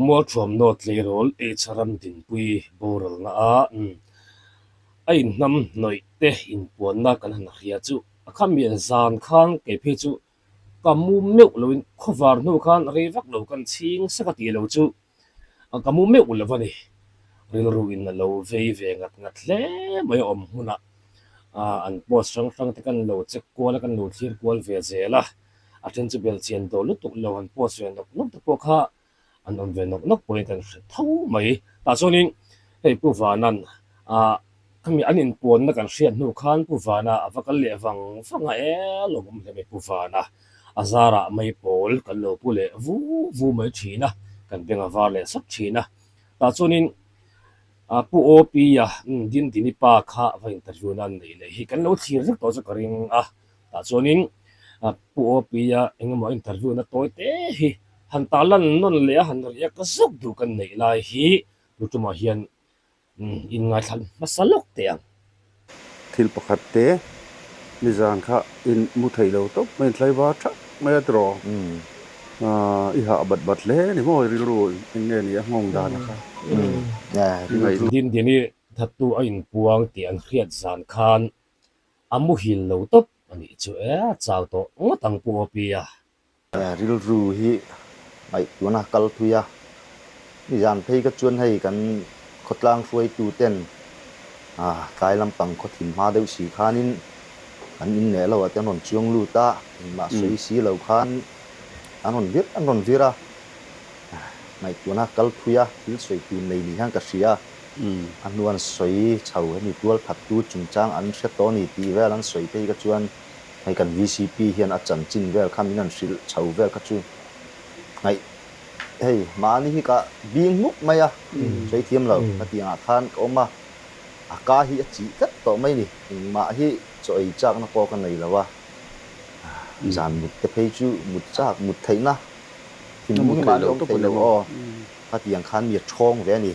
Mualthuamnaw tleirawl H Ramdinpui boralna a a inhnam hnawih te inpuanna kan han hria chu a khamian zan khan kei phei chu ka mu meuh loin khawvar hnu khan rei vak lo kan chhing sak a tih lo chu ka mu meuh lo a ni. Rilru in a lo vei ve ngat ngat hle mai a awm hmunah an post hrang hrang te kan lo check kual a kan lo thlir kual ve zel a. A then chu belchian dawl lutuk lo han post ve nawk nawk te pawh kha an awm ve nawk nawk pawhin kan hre tho mai. Tah chuanin hei Pu Vanan ah khami an inpuanna kan hriat hnu khan Pu Vana a va kal leh vang vang a, e lawmawm hle mai Pu Vana a zarah mai pawl kan lo pu leh vu vu mai thin a, kan beng a var leh sawt thin a. Tah chuanin Pu Opi-a Dindini pa kha va interview nan neih leh hi kan lo thlir vek tawh chu ka ring a. Tah chuanin Pu Opi-a engemaw interview na tawi te hi han ta lan nawn leh a, han react zawk duh kan neih lai hi tu tumah hian inngaithla hmasa lawk teh ang. Thil pakhat te nizan kha in mu thei lo tawp mai, in tlaivar thak mai a tiraw? I hah bat bat hle ni maw i rilru eng nge ni a nghawng dan a kha? Dindini thattu a inpuang tih an hriat zan khan A muhil lo tawp a nih chu e, a chau tawh ngawt ang Pu Opi-a. Rilru hi ngaihtuahna kal thui a, nizan phei ka chuan hei kan khawtlang hruaitu ten tlai lampang khaw thim hma deuh si khanin kan inneh lo ah te an rawn chuang lut a, engmah sawi si lo khan an rawn vir an rawn vir a, ngaihtuahna kal thui a, thil sawi tur nei ni hian ka hria. A hnu an sawi chho hemi tualthattu chungchang an hre tawh a ni tih vel an sawi phei kha chuan hei kan VCP hian a chanchin vel kha min han hrilh chho vel kha chu ngaih hei mahni hi ka bing hmuk mai a, sawi thiam lo ka tih angah khan ka awm a, a ka hi a chih tlat tawh mai ni, engmah hi chaw ei chakna pawh ka nei lo a, zan mut te phei chu mut chak mut theihna thinlung hi mahni awm thei lo aw. Khatiang khan mi a ṭhawng ve a ni.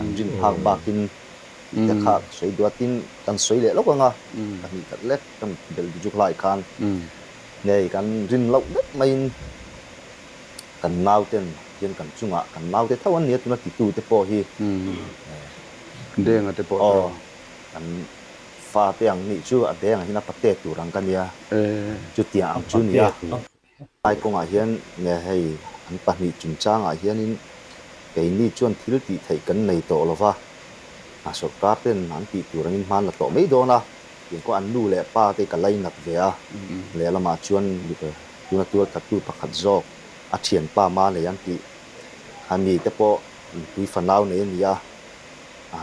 An rin phak bakin tih te kha ka sawi duatin kan sawi leh lawk ang a, ka hnih khat lek kan bel bijuk lai khan nei kan rin loh deuh maiin kan nauten hian kan chungah kan naute tho an nia tuna titu te pawh hi Denga te pawh aw kan fate ang nih chu a dengah hian a pate tur ang ka nia chutiang ang chu nia. Lai kawngah hian nge hei an pahnih chungchangah hianin keini chuan thil tih theih kan nei tawh lo va, a sawrkar ten an tih tur angin hman la tawh mai dawn a, tiang kawh an nu leh pa te ka lainat ve a, lehlamah chuan tuna tualthattu pakhat zawk a thianpa ma nei an tih a mi te pawh nupui fanau nei a ni a.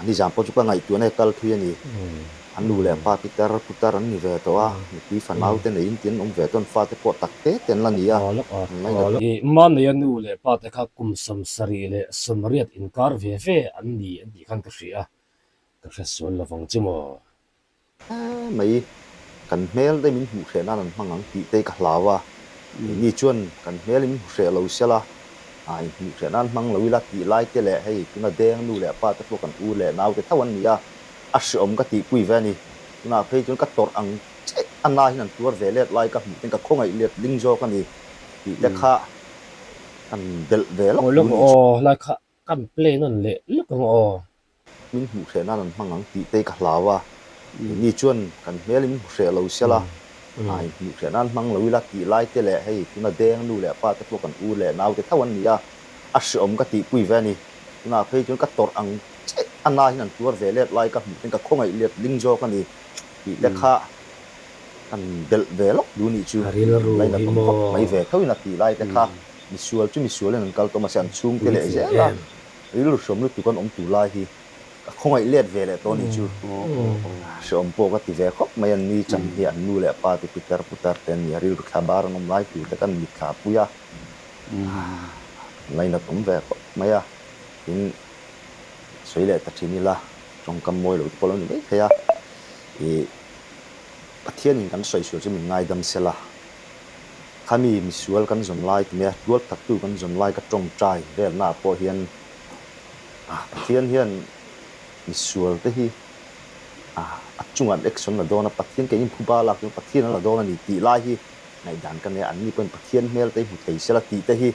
Nizan pawh chu ka ngaihtuahna hi kal thui a ni. A nu leh a pa pitar putar an ni ve tawh a, nupui fanau te neiin tin an awm ve tawh, an fate pawh tak te te an la ni a. An ngainat. Mahneia nu leh pa te kha kum 78 inkar ve ve an ni an tih khan ka hria a, ka hre sual lovang chu maw? Mai, kan hmel te min hmuh hreh nan an hmang ang tih te ka hlau a, keini chuan kan hmel in hmu hreh lo sela, ah in hmuh hreh nan hmang lo ila tih lai te leh hei tuna deng nu leh pa te pawh kan u leh nau te tho an ni a, a hreawm ka tihpui ve a ni. Tunah phei chuan ka tawrh ang che a na hian an tuar ve let lai ka hmuh ten ka khawngaih let ling zawk a ni tih te kha kan belh ve lawk Aw duh lawk ni chu. aw, lai kha Kan play nawn leh lawk ang aw. Min hmuh hreh nan an hmang ang tih te ka hlau a, keini chuan kan hmel in hmu hreh lo sela, ah in hmuh hreh nan hmang lo ila tih lai te leh hei tuna deng nu leh pa te pawh kan u leh nau te tho an ni a, a hreawm ka tihpui ve a ni. Tunah phei chuan ka tawrh ang che a na hian an tuar ve let lai ka hmuh ten ka khawngaih let ling zawk a ni tih te kha kan belh ve lawk duh nih chu Ka rilru lainat hi awm khawp maw. mai ve tho in a tih lai te kha. Misual chu misual in an kal tawh mahse an chhungte leh Puitling zel a, em. rilru hrawm lutuk an awm tur lai hi ka khawngaih let ve leh tawh a nih chu. Hreawm pawh ka ti ve khawp mai an ni chan hi an nu leh pa te pitar putar te an ni a, rilru thla bar an awm lai tur te kan mitthla pui a, lainat awm ve khawp mai a, tin sawi leh ta thin ila tawngkam mawi lo te pawh lo ni mai thei a, ih Pathianin kan sawi sual chu min ngaidam sela. Khami misual kan zawn lai ti mai a, tual thattu kan zawn lai ka tawngtai velnaah pawh hian Pathian hian misual te hi a chungah an action la dawn a, Pathian kei in phuba lak chuan Pathian a la dawn a ni tih lai hi ngaihdan ka nei a, anni pawhin Pathian hmel te hi hmu thei sela tih te hi.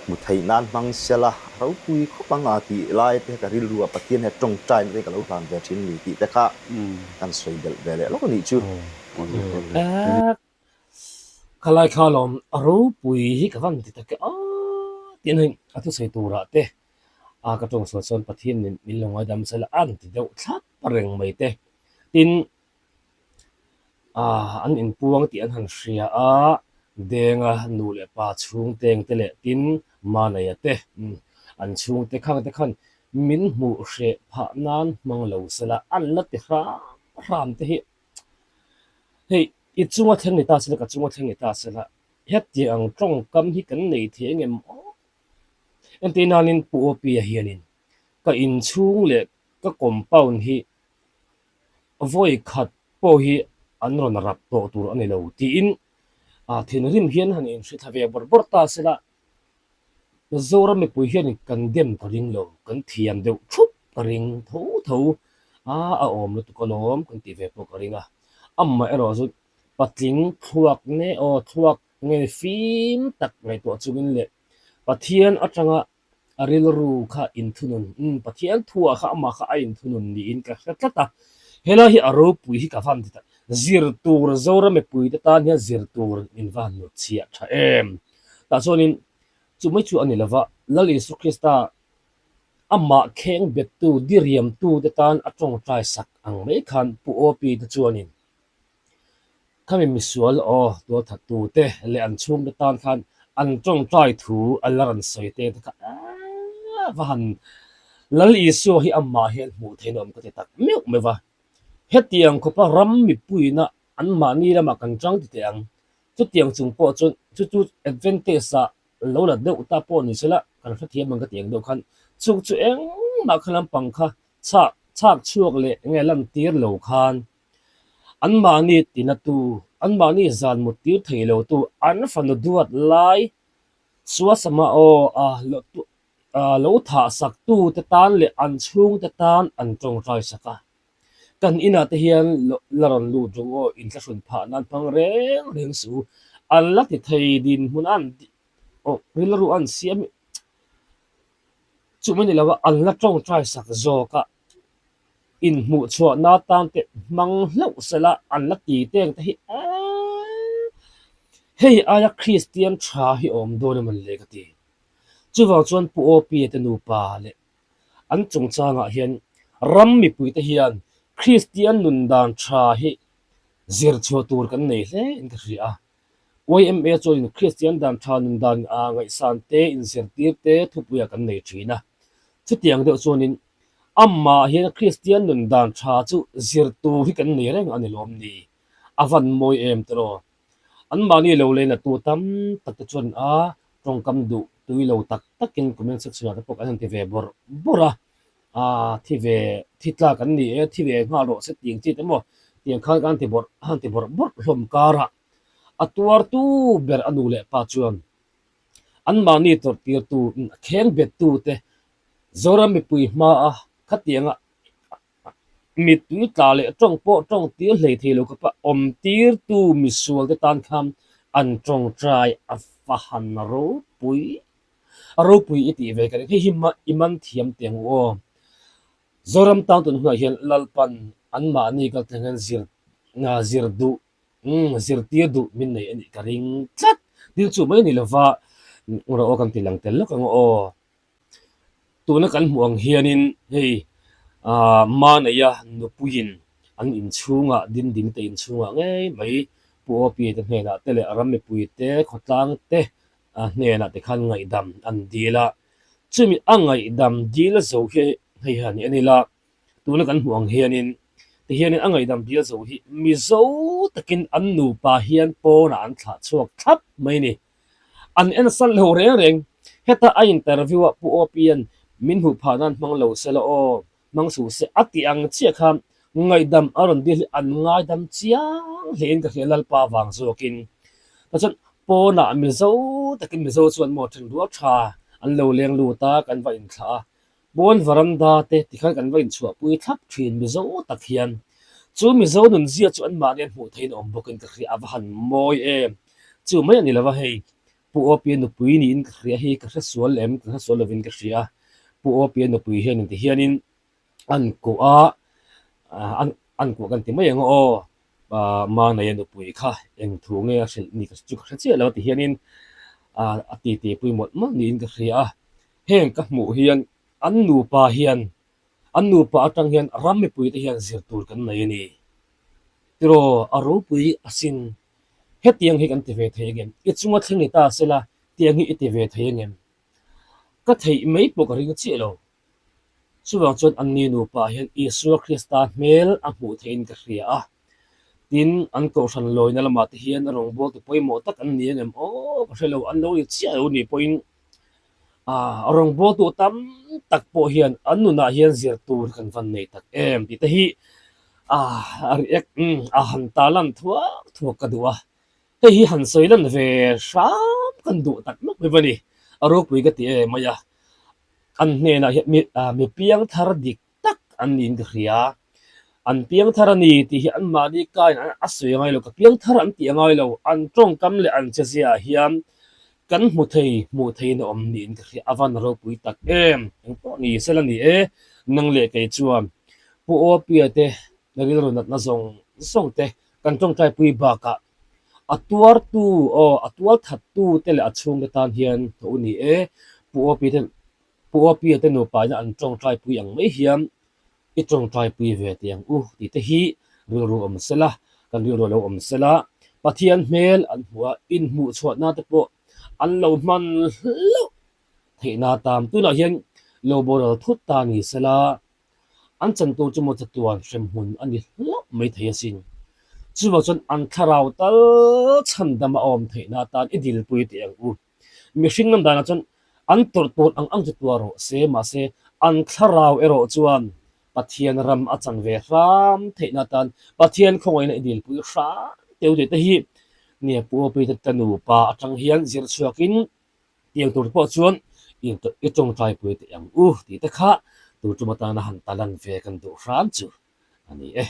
Hmu theih nan hmang sela a ropui khawp ang a tih lai te ka rilru ah Pathian hian tawngtai na te ka lo hlan ve thin a ni tih te kha kan sawi belh ve leh lawk a nih chu. Khalai kha lawm a ropui hi ka van ti tak e aw tiin hei a thusawi turah te a ka tawng sual chuan Pathian nen min lo ngaidam sela a an ti deuh thlap reng mai te tin Ah an inpuang tih an han hria a, Denga nu leh pa chhungteng te leh tin Manaia te an chhungte khang te khan min hmuh hreh phah nan hmang lo sela an la ti hram hram te hi hei i chunga thleng ni ta sela ka chunga thleng ni ta sela hetiang ang tawngkam hi kan nei thei engem aw entir nanin Pu Awpia hianin ka inchhung leh ka compound hi vawi khat pawh hi an rawn rap tawh tur a ni lo tiin thinrim hian han inhri thla ve bawrh bawrh ta sela Zoram mipui hian kan dem ka ring lo, kan thiam deuh thup ka ring tho tho a, a awm lutuk alawm kan tih ve pawh ka ring a, amaherawh chu patling thluak nge aw thluak nge fim tak ngaihtuah chungin leh Pathian atanga A rilru kha inthunun, umm Pathian thuah kha amah kha a inthunun niin ka hre tlat a, helai hi a ropui hi ka van ti tak, zir tur Zoram mipui te tan hian zir tur min va han hnut chhiah tha em. Tah chuanin chu mai chu a ni lova, Lal Isu Krista amah kheng bettu, diriamtu te tan a tawngtai sak ang mai khan Pu Awpi te chuanin Khami misual aw tualthattu te leh an chhungte tan khan an tawngtai thu a la rawn sawi te te kha eeh va han Lal Isua hi amah hian hmuh theih awm ka ti tak meuh meuh va. Hetiang khawpa ram mipuina anmahni lamah kan chang ti teh ang. Chutiang chung pawh chuan chu chu advantage ah lo la deuh ta pawh ni sela kan hrethiam ang ka ti ang deuh khan chung chu engmah kha lampang kha chhak chhak chhuak leh nge lantir lo khan Anmahni tinatu, anmahni zan muttir thei lotu an fanu duat lai Suasama aw a lo thah saktute tan leh an chhungte tan an tawngtai sak a. Kan inah te hian la rawn lut rawh aw, inthlahrun phah nan hmang reng reng suh u. An la ti thei dinhmun an aw rilru an siam chu mai ni lo a, an la tawngtai sak zawk a. Inhmuhchhuahna tan te hmang hlauh sela an la ti teng te hi eeii hei aia Kristian tha hi awm dawn emaw le ka ti. Chuvang chuan Pu Awpia te nupa leh an chungchangah hian ram mipui te hian Kristian nun dan tha hi zir chhuah tur kan nei hle in ka hria a. YMA chuanin Kristian dan tha nun dan ngaihsan te inzirtir te thupuiah kan nei thin a. Chutiang deuh chuanin Amah hian Kristian nun dan tha chu zirtu hi kan nei reng a ni lawm ni? A van mawi em tiraw? Anmahni lo lena tu tam tak te chuan a tawngkam duh tui lo tak takin comment section ah te pawh kan han ti ve bawrh bawrh a, aa thi ve thi tlak an ni e, thi ve nghal rawh se tih ang chi te maw tiang khan kan ti bawrh a han ti bawrh bawrh hlawm karah a tuartu ber a nu leh pa chuan anmahni tawrhtirtu kheng bettu te Zoram mipui hmaa khatianga mittui tla leh tawng pawh tawng tir hlei thei lo khawpa awm tirtu misual te tan khan an tawngtai a va han ropui a ropui i tih ve ka ring. Hei hi i man thiam teh ang u aw. Zoram tan tun hunah hian Lalpan anmahni kalthleng hian zir zir duh Umm zirtir duh min nei a nih ka ring tlat. Thil chu mai a ni lova rawh aw kan ti lang tel lawk ang aw. Tuna kan hmuh ang hianin hei ah Maneia nupuiin an inchhungah Dinding te inchhungah ngei mai Pu Awpi te hnenah te leh ram mipui te khawtlang te hnenah te khan ngaihdam an dil a. Chumi a ngaihdam dil zo hi hei han en ila Tuna kan hmuh ang hianin tihianin a ngaihdam bial zo hi Mizo takin an nupa hian pawnah an thlah chhuak thlap mai a ni. An ensan lo reng reng. Heta a interview ah Pu Awpian min hmuh phah nan hmang lo se la aw, hmang suh se a tih ang chiah khan ngaihdam a rawn dil hi an ngaidam chiang hlein ka hria Lalpa vang zawkin. Tichuan pawnah Mizo takin Mizo chuan maw thenrual tha an lo leng lut a, kan va inthlah a. Pawn varanda te tikhan kan va inchhuahpui thlap thin Mizo tak hian. Chu Mizo nunzia chu anmahni an hmuh theihin a awm bawkin ka hria a va han mawi em. Chu mai a ni lova hei. Pu Awpia nupui niin ka hria hi ka hre sual em ka hre sual lovin ka hria. Pu Awpia nupui hianin ti hianin an kuah a, an an kuah kan ti mai ang aw, Manaia nupui kha eng thu nge a hrilh ni chu ka hre chiah lo a ti hianin a titi pui mawlh mawlh niin ka hria a. Heng ka hmuh hian an nupa hian an nupa atang hian ram mipuite hian zir tur kan nei a ni. Tiraw a ropui asin hetiang hi kan ti ve thei angem? I chunga thleng ni ta sela tiang hi i ti ve thei angem? Ka theih mai pawh ka ring chiah lo. Chuvang chuan anni nupa hian Isua Krista hmel a hmuh theihin ka hria a. Tin, an kohhran lawina lamah te hian rawngbawltu pawimawh tak an ni angem aw ka hre lo, an lo ni chiah lo ni pawhin rawngbawltu tam tak pawh hian an nunah hian zir tur kan van nei tak em tih te hi a react a han talan thuak thuak ka duh a. Hei hi han sawi lan ve hram kan duh tak meuh mai va ni, a ropui ka ti em mai a. An hnenah hian mi mi piangthar dik tak an niin ka hria. An piangthar a ni tih hi anmahni kain a sawi a ngai lo, ka piangthar an tih a ngai lo. An tawngkam leh an chezia ah hian kan hmu thei, hmuh theiin a awm niin ka hria. A van ropui tak em! Engpawh ni sela ni e, nang leh kei chuan Pu Awpia te rilru natna zawng zawng te kan tawngtaipui bakah a tuartu aw a tual thattu te leh a chhungte tan hian hlauh a ni e. Pu Awpia te Pu Awpia te nupa ina an tawngtaipui ang mai hian i tawngtaipui ve teh ang u tih te hi rilru awm sela, kan rilru a lo awm sela, Pathian hmel an hmuh a, inhmuh chhuahna te pawh an lo hman hlauh theihna atan tunah hian lo boral thut ta ni sela. An chantu chu maw chatuan hremhmun a ni hlauh mai thei asin. Chuvang chuan an thlarau tal chhandam a awm theihna atan i dilpui teh ang u. Mihring lam danah chuan an tawrh tawn ang ang chu tuar rawh se, mahse an thlarau erawh chuan Pathian ram a chan ve hram theihna atan Pathian khawngaihna i dilpui hram teh u tih te hi nia Pu Awpui te nupa atang hian zir chhuakin Tiang tur pawh chuan i tawngtaipui teh ang u tih te kha tur tum atana han talan ve kan duh hram chu a ni e.